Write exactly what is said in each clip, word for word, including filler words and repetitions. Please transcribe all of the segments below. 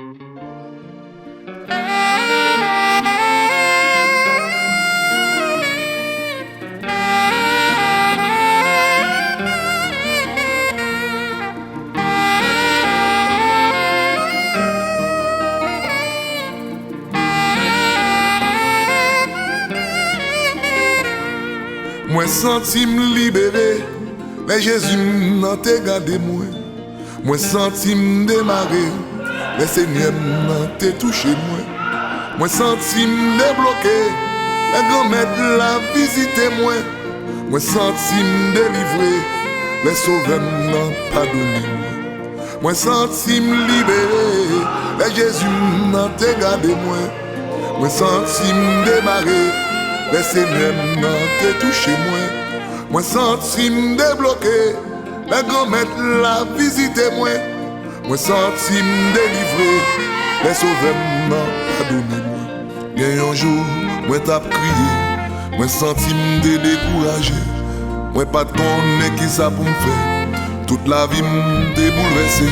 Mwen santi m libere lè Jezi m nan te gade mwen. Mwen santi m demare lè Senyè m nan te touche mwen. Mwen santi m debloke lè Granmèt la vizite mwen. Mwen santi m delivre lè Sovè m nan padone mwen. Mwen santi m libere lè Jezi m nan te gade mwen. Mwen santi m demare lè Senyè m nan te touche mwen. Mwen santi m debloke lè Granmèt la vizite mwen. Mwen santi m delivre lè Sovè m nan padone mwen. Gen yon jou, mwen t ap kriye, mwen santi m te dekouraje. Mwen pa t konnen kisa pou m fè. Tout lavi m te boulvèse.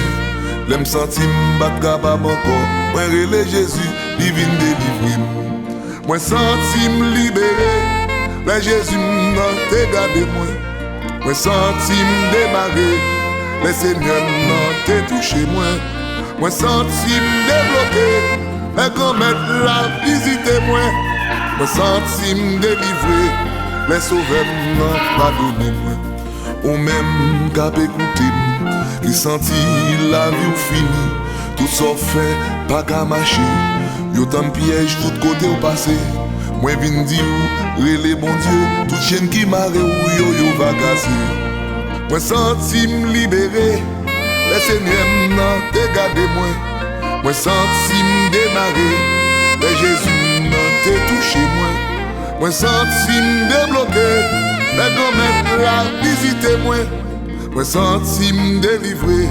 Lè m santi m pa t kapab ankò, mwen rele Jezi, li vin delivre m. Mwen santi m libere lè Jezi m nan te gade mwen. Mwen santi m demare lè Senyè m nan te touche mwen. Mwen santi m debloke lè Granmèt la vizite mwen. Mwen santi m delivre lè Sovè m nan padone mwen. Ou menm k ap ekoute m, ki santi lavi w fini, tout sa w fè pa ka mache, yo tann pyèj tout kote w pase. Mwen vin di w, rele Bondye, tout chenn ki mare w yo, yo va kase. Mwen santi m libere lè Senyè m nan te gade mwen. Mwen santi m demare lè Jezi m nan te touche mwen. Mwen santi m debloke lè Granmèt la vizite mwen. Mwen santi m delivre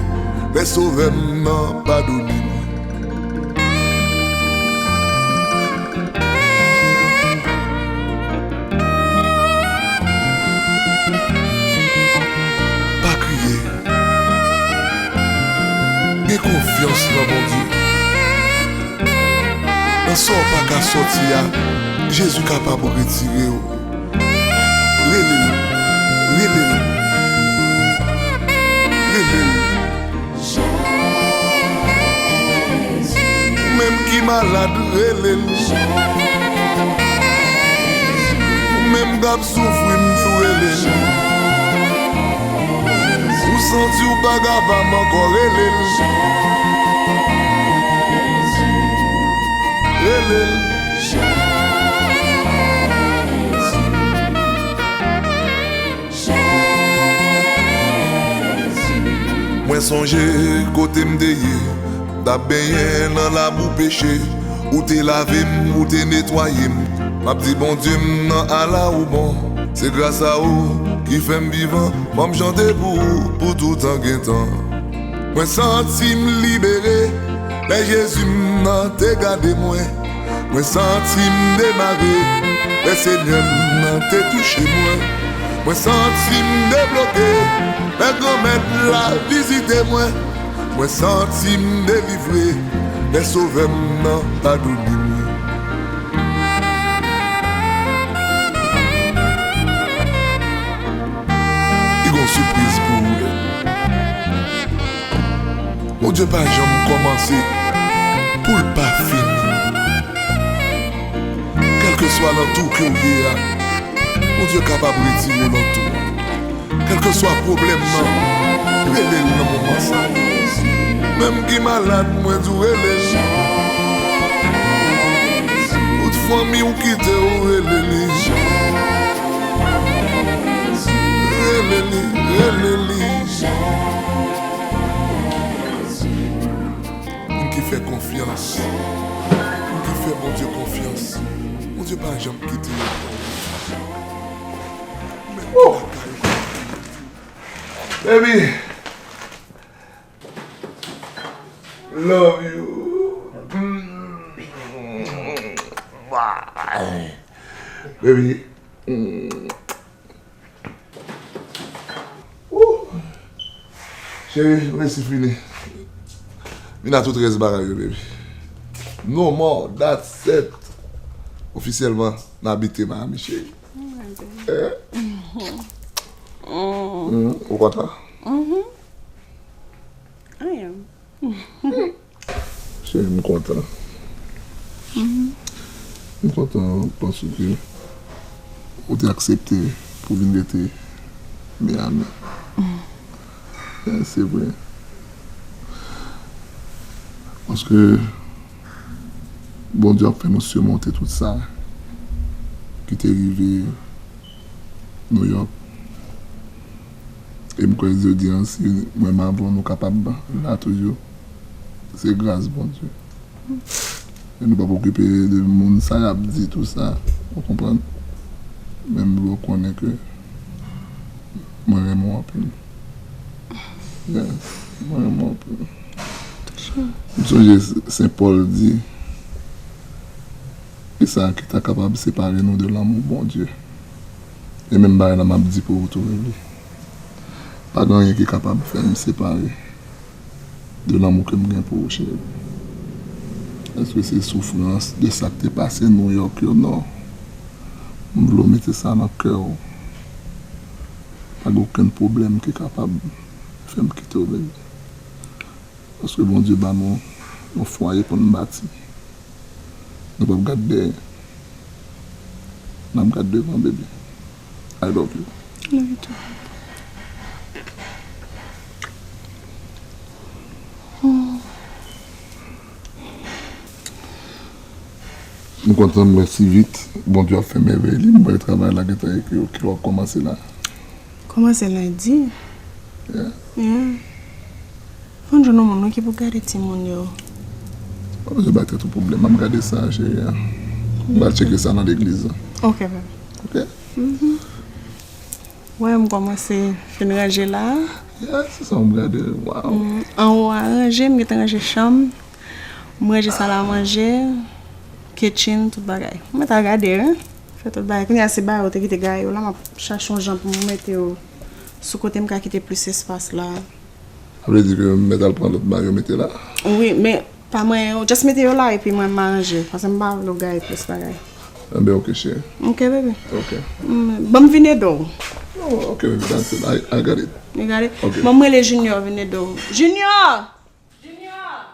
lè Sovè m nan padone mwen. Pa kriye. Gen konfyans nan Bondye. Nan sa w pa ka sòti a, Jezi kapab retire w. Rele l, rele l, rele l. Ou menm ki malad, rele l. Ou menm k ap soufri, m di w rele l. Ou santi w pa kapab ankò, rele l. Rele l. Mwen sonje kote m te ye, t ap benyen nan labou peche. Ou te lave m, ou te netwaye m. M ap di Bondye m nan ala ou bon. Se gras a ou ki fè m vivan. Fò m chante pou ou pou toutan gen tan. Mwen santi m libere lè Jezi m nan te gade mwen. Mwen santi m demare lè Senyè m nan te touche mwen. Mwen santi m debloke lè Granmèt la vizite mwen. Mwen santi m delivre lè Sovè m nan padone mwen. Li gon sipriz pou ou. Bondye pa janm kòmanse pou l pa fini. Kèlkeswa nan tou ke w ye a, Bondye kapab retire w nan tou. Kèlkeswa pwoblèm nan, rele l nan moman sa. Menm ki malad, mwen di w rele l. Tout fanmi w kite w, rele li. Rele li, rele li. Moun ki fè konfyans, moun ki fè Bondye konfyans, Bondye pa janm kite yo. Ou menm ki lakay ou, baby, love you. Baby. Woo! Cheri, mesi fini. Mina, tout rès bagay yo, baby. No more, that's it. Ofisyèlman, n abite Miami, cheri. Eh? Mm, ou kontan? I am. Cheri, m kontan. M kontan paske ou te aksepte pou vin rete Miami. Eh, se vre. Paske Bondye ap fè nou simonte tout sa ki te rive Nouyòk. E m kwè jodi a, si mwen m avè w, nou kapab la toujou. Se gras Bondye. E nou p ap okipe de moun sa y ap di, tou sa. Ou konprann? Men m vle w konnen ke mwen renmen w anpil. Yes, mwen renmen w anpil. M sonje Sen Pòl di, kisa ki ta kapab separe nou de lanmou Bondye? E menm bagay la m ap di pou ou tou, baby. Pa gen anyen ki kapab fè m separe de lanmou ke m gen pou ou, cheri. Èske se soufrans de sa k te pase Nouyòk yo? Non. M vle w mete sa nan kè w. Pa gen okenn pwoblèm ki kapab fè m kite w, baby. Paske Bondye ba nou yon fwaye pou n bati. Nou p ap gad dèyè. N ap gad devan, baby. I love you. Love you too. M kontan m wè si vit Bondye ap fè mèvèy li. M wè travay la gentan ekri, ki w ap kòmanse la. Kòmanse lendi. Yeah. Yeah. Fò n jwenn yon moun, wi, ki pou gade timoun yo. Pa bezwen bay tèt ou pwoblèm. M ap gade sa, cheri a. M pral tcheke sa nan legliz la. Ok, bebe. Ok? Wè, m kòmanse fin ranje la. Yeah, se sa m gade. Wow. Mm, anwo a ranje, m gentan ranje chanm. M ranje sal a manje, kitchen, tout bagay. Mwen ta gade, wi. Fè tout bagay. Kounye a se bagay yo te kite gaye yo la, m ap chache yon jan pou m mete yo sou kote m ka kite plis espas la. Sa vle di ke m mèt al pran lòt bagay yo mete la? Wi, men pa mwen, just mete yo la epi mwen m aranje, paske m pa vle w gaye plis bagay. Enben, ok, cheri. Ok, bebe. Ok. Mm, ban m vin ede w. Oh, ok, baby, that's it. I, I got it. You got it? Ok. Ban m rele Junior vin ede w. Junior! Junior!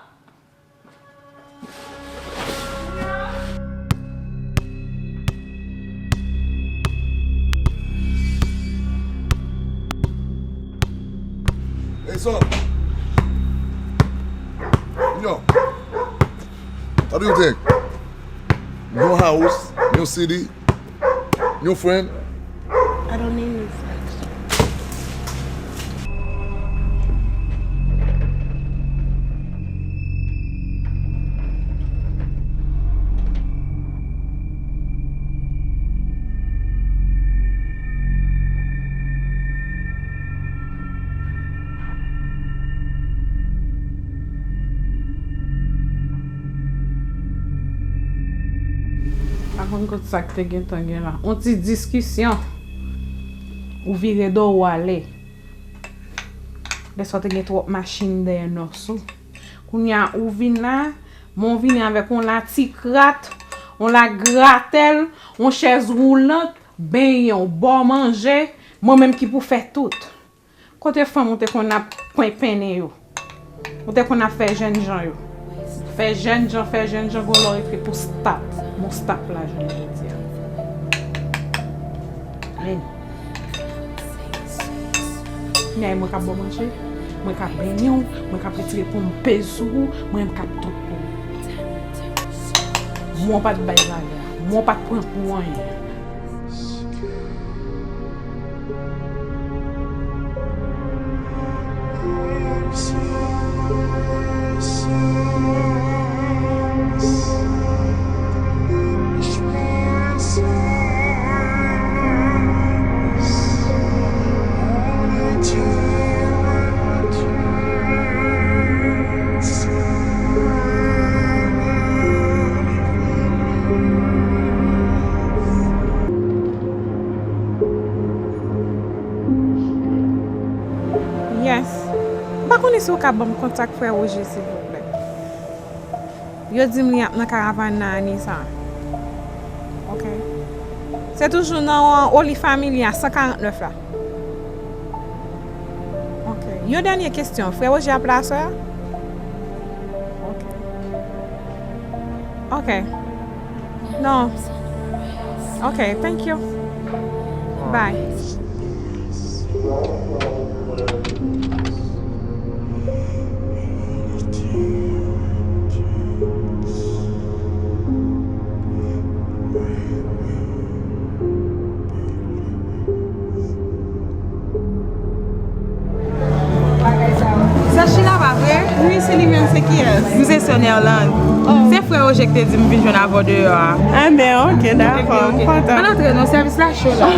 Hey, son. Yo. What do you think? New house, new city, new friend? I don't need new friends. Pa konn kot sa k te gentan gen la. On ti diskisyon. Ou vire do w ale. Lè sa w te gen twòp machin dèyè nòs ou. Kounye a ou vin la, men w vini avèk on la ti krat, on la gratèl, on chèz woulant, benyen w, ba w manje, mwen menm ki pou fè tout. Kote fanm ou te konn ap kwenpennen yo? Ou te konn ap fè jènjan yo. Fè jènjan, fè jènjan, gon lè w ekri pou start. Bon start la jounen jodi a. Men. Men mwen k ap ba w manje, mwen k ap benyen w, mwen k ap retire ponpe sou ou, mwen menm k ap tout pou ou. Mwen w pa t bay valè, mwen w pa t pran pou anyen. Yes. M pa konnen si w ka ban m kontak frè Roger, silvouplè. Yo di m li ap nan karavàn nan ane sa. Ok. Se toujou nan Holy Family a san karant nèf la. Ok. Yon dènye kesyon. Frè Roger ap la aswè a? Ok. Ok. Non. Ok, thank you. Bye. Sa Sheila pa vre? Wi, se li menm, se kiyès? M se sè Nerlande. Se frè Roger ki te di m vin jwenn avè w deyò a. Enben, ok, dakò, m kontan. Ann antre non, sèvis la cho la.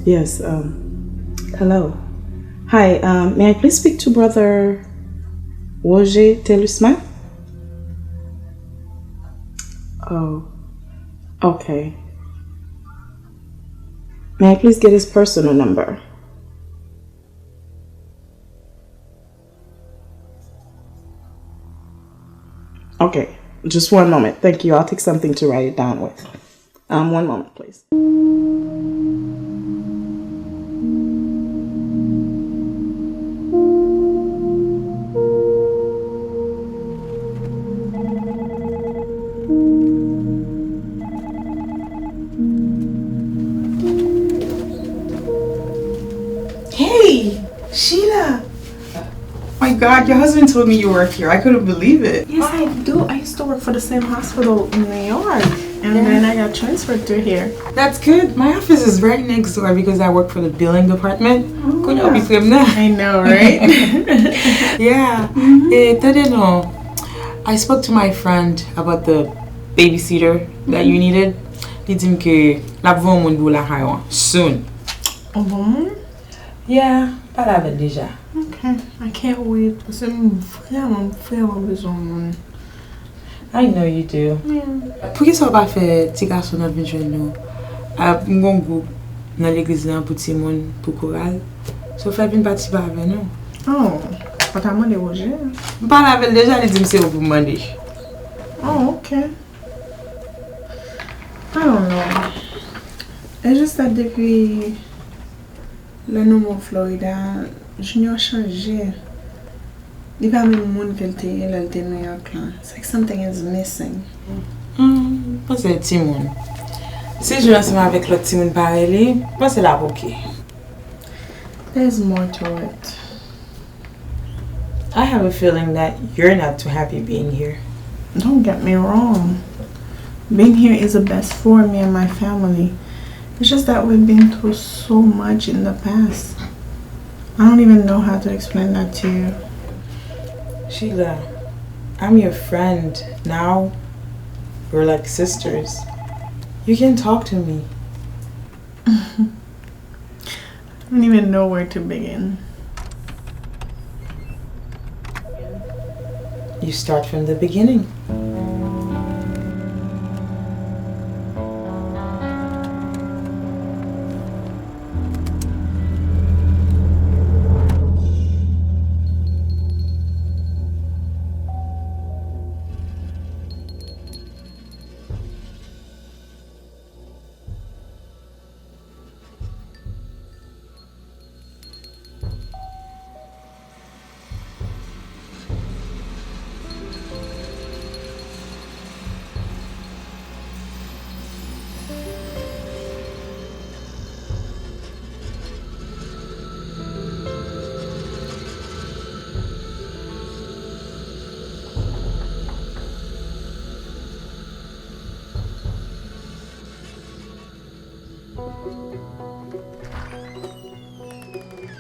Yes, um, hello. Hi, um, may I please speak to Brother Roger Telusma? Oh, okay. May I please get his personal number? Okay, just one moment. Thank you. I'll take something to write it down with. Um, one moment, please. Hey, Sheila! My God, your husband told me you work here. I couldn't believe it. Yes, I do. I used to work for the same hospital in New York, and then I got transferred to here. That's good. My office is right next door because I work for the billing department. Kounye a w pi pre m nan. I know, right? Yeah. E, tande non. I spoke to my friend about the babysitter that you needed. Li di m ke l ap voye yon moun pou lakay ou an soon. Yon bon moun? Yeah, m pale avè l deja. Ok, I can't wait. Paske m vrèman, m vrèman bezwen yon moun. I know you do. Yeah. Poukisa w pa fè ti gason nan vin jwenn nou? Ah, m gon gwoup nan legliz lan pou timoun, pou koral. So fè l vin patisipe avè nou. Oh, ou ta mande Roger? M pale avè l deja, li di m se ou pou m mande. Oh, ok. I don't know. It's just that depi lè nou move Florida, Junior chanje. Li pa menm moun ke l te ye lè l te New York lan. It's like something is missing. Hmm, m panse l timoun. Si l jwe ansanm avèk lòt timoun parèy li, m panse l ap oke. There's more to it. I have a feeling that you're not too happy being here. Don't get me wrong. Being here is the best for me and my family. It's just that we've been through so much in the past. I don't even know how to explain that to you. Sheila, I'm your friend. Now, we're like sisters. You can talk to me. I don't even know where to begin. You start from the beginning.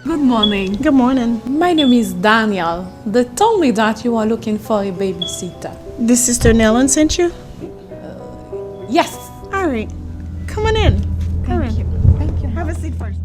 Good morning. Good morning. My name is Daniel. They told me that you are looking for a babysitter. This Sister Nellen sent you? Yes. All right. Come on in. Come in. Thank you. Thank you. Have a seat first.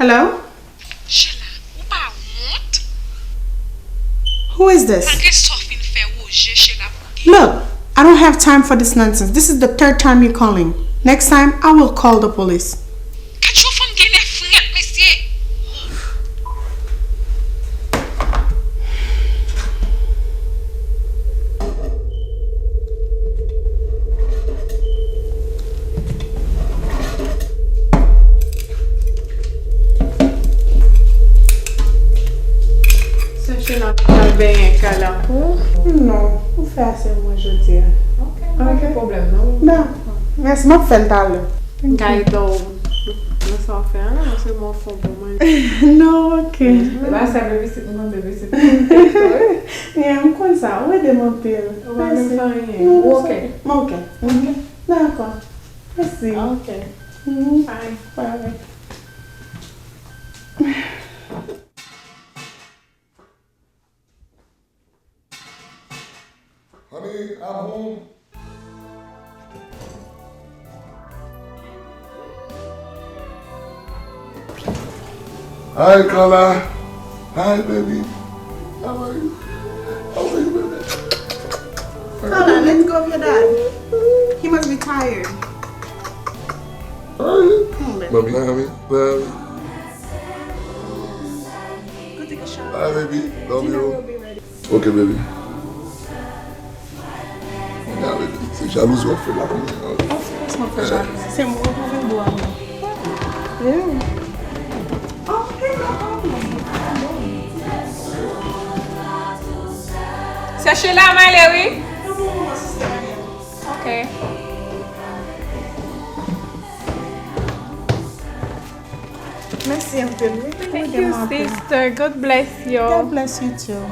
Hello? Sheila, ou pa wont? Who is this? Malgre sa w fin fè Roger, Sheila, pou gen. Look, I don't have time for this nonsense. This is the third time you're calling. Next time, I will call the police. Gad yon fanm gen nèf nèt, mesye. Sè Sheila pral benyen kay la pou ou? Non, ou fè ase mwen jodi a. Ok, pa gen pwoblèm non. Dakò. Mèsi, m ap fè l talè. M ka ede w nan sa w fè a la, paske mwen fon pou mwen. Non, ok. Se pa sèl babysit, m konn babysit. Yeah, m konn sa. Ou ede m anpil. Ou pa menm fè anyen. Mèsi. Non, non, ok. Ok. Ok. Dakò. Mèsi. Ok. Mhm. Bye. Bye. Honey, I'm home. Hi, Carla. Hi, baby. How are you? How are you, baby? Carla, let go of your dad. He must be tired. Hi. Come on, baby. Mommy, mommy, mommy. Go take a shower. Hi, baby. Love you. Dinner will be ready. Ok, baby. Ya, baby. Se jalouzi w ap fè la pou mwen. Of course, m ap fè jalouzi. Se mwen pou vin bò a mwen. Yeah. Ok, no problem. Se Sheila m ale, wi. Ok. Mèsi anpil, wi. Thank you, sister. God bless you. God bless you too.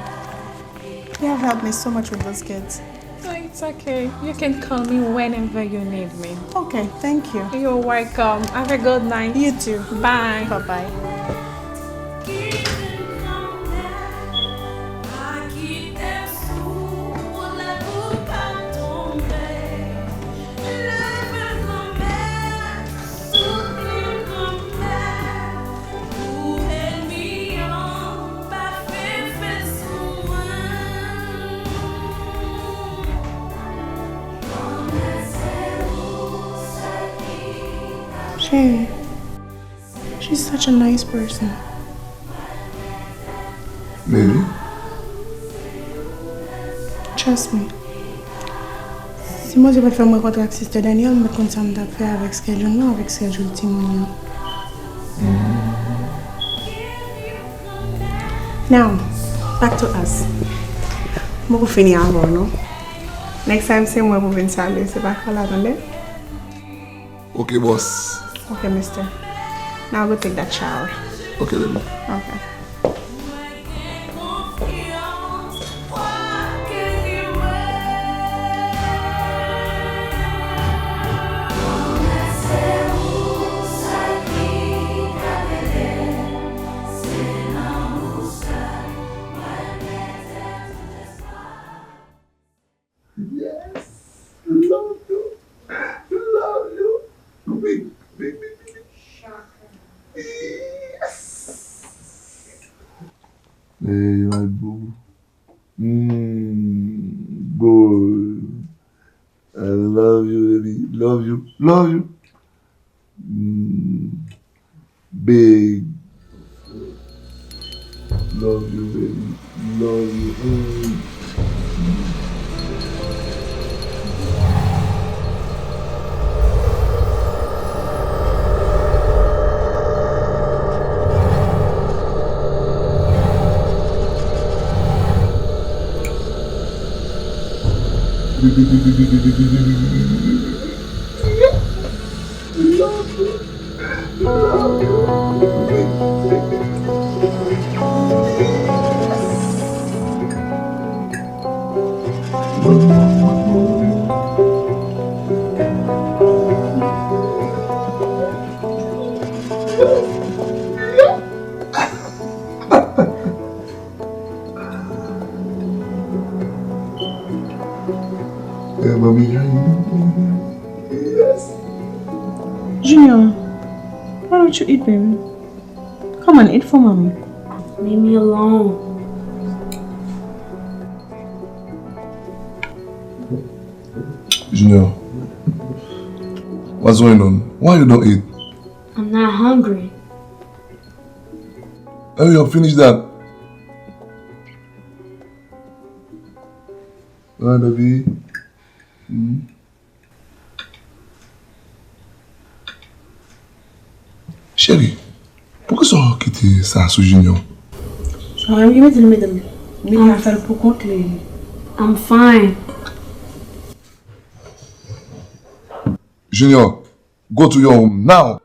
You have helped me so much with those kids. Thank It's okay. You can call me whenever you need me. Okay, thank you. You're welcome. Have a good night. You too. Bye. Bye bye. Cheri, she's such a nice person. Maybe. Trust me. Si Bondye pa t fè m rankontre ak Sister Danielle, m pa t konn sa m t ap fè avèk schedule mwen, avèk schedule timoun yo. Now, back to us. M poko fini avè w non. Next time se mwen pou vin salye, se pa Carla, tande? Ok, boss. Okay, mister. Now go take that shower. Ok, baby. Okay. Yes. Love you. Love you. Big, big, big, big, big. Yes. Hey, my boo. Mm, boy. I love you, baby. Love you. Love you. Mm, big. Love you, baby. Love you. Mm. Eh, mommy, yes. Junior, why don't you eat, baby? Come on, eat for mommy. Leave me alone. Junior, what's going on? Why you don't eat? I'm not hungry. Hurry up, finish that. Alright, baby. Mm. Cheri, poukisa w kite sa sou Junior? Sa menm ki mete l, medam. Li ka fè l pou kont li. I'm fine. Junior, go to your room now.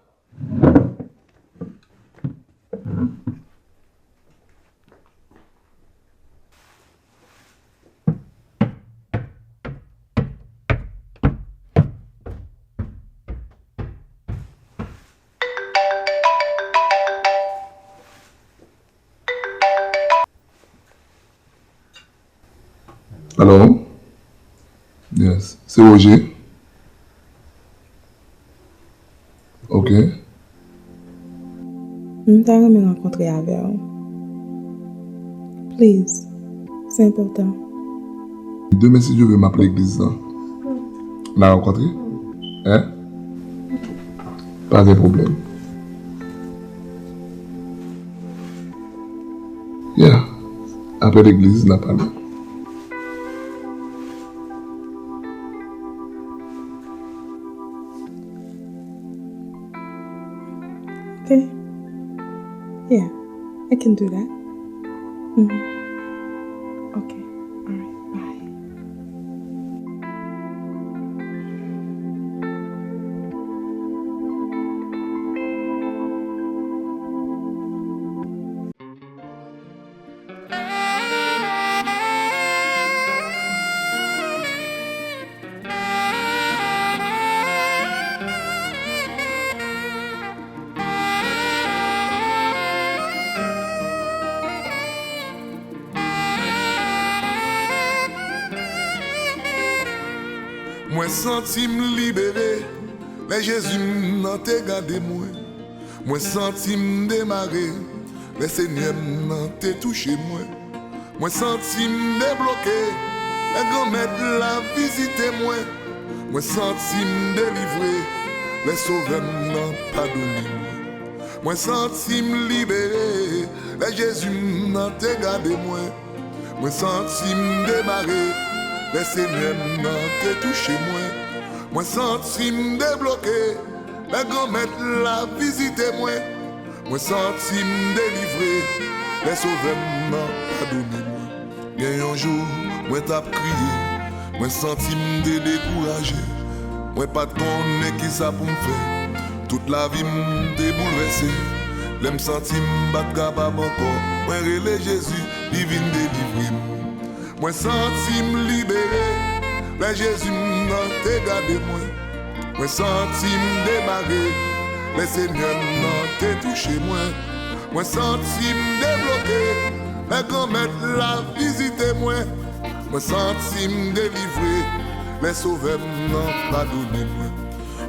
Hello? Yes, se Roger. Ok. M ta renmen rankontre avè w. Please, se enpòtan. Demen, si Dye vle, m ap legliz lan. N a rankontre? Hein? Pa gen pwoblèm. Yeah. Apre legliz, n a pale. Okay. Yeah, I can do that. Mm-hmm. Okay. All right. Bye. Santi m libere lè Jezi m nan te gade mwen. Mwen santi m demare lè Senyè m nan te touche mwen. Mwen santi m debloke lè Granmèt la vizite mwen. Mwen santi m delivre lè Sovè m nan padone mwen. Mwen santi m libere lè Jezi m nan te gade mwen. Mwen santi m demare lè Senyè m nan te touche mwen. Mwen santi m debloke lè Granmèt la vizite mwen. Mwen santi m delivre lè Sovè m nan padone mwen. Gen yon jou, mwen t ap kriye, mwen santi m te dekouraje. Mwen pa t konnen kisa pou m fè. Tout lavi m te boulvèse. Lè m santi m pa t kapab ankò, mwen rele Jezi, li vin delivre m. Mwen santi m libere lè Jezi m nan te gade mwen. Mwen santi m demare lè Senyè m nan te touche mwen. Mwen santi m debloke lè Granmèt la vizite mwen. Mwen santi m delivre lè Sovè m nan padone mwen.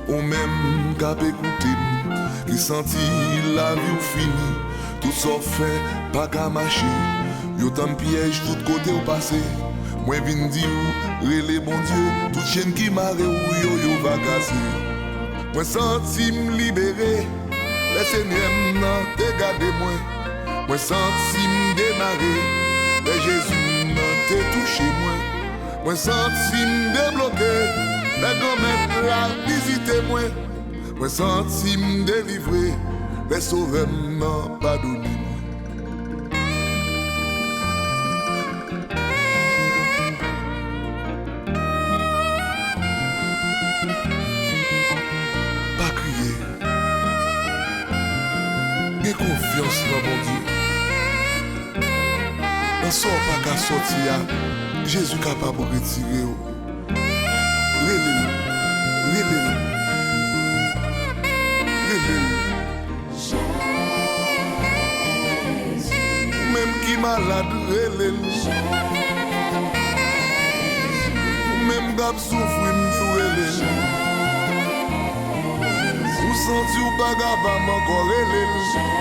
Ou menm k ap ekoute m, ki santi lavi w fini, tout sa w fè pa ka mache, yo tann pyèj tout kote w pase. Mwen vin di w, rele Bondye, tout chèn ki mare w yo, yo va kase. Mwen santi m libere lè Senyè m nan te gade mwen. Mwen santi m demare lè Jezi m nan te touche mwen. Mwen santi m debloke lè Granmèt la vizite mwen. Mwen santi m delivre lè Sovè m nan padone mwen. Pa kriye. Gen konfyans nan Bondye. Nan sa w pa ka sòti a, Jezi kapab retire w. Rele l, rele l, rele l. Ou menm ki malad, rele l. Ou menm k ap soufri, m di w rele l. Ou santi w pa kapab ankò, rele l.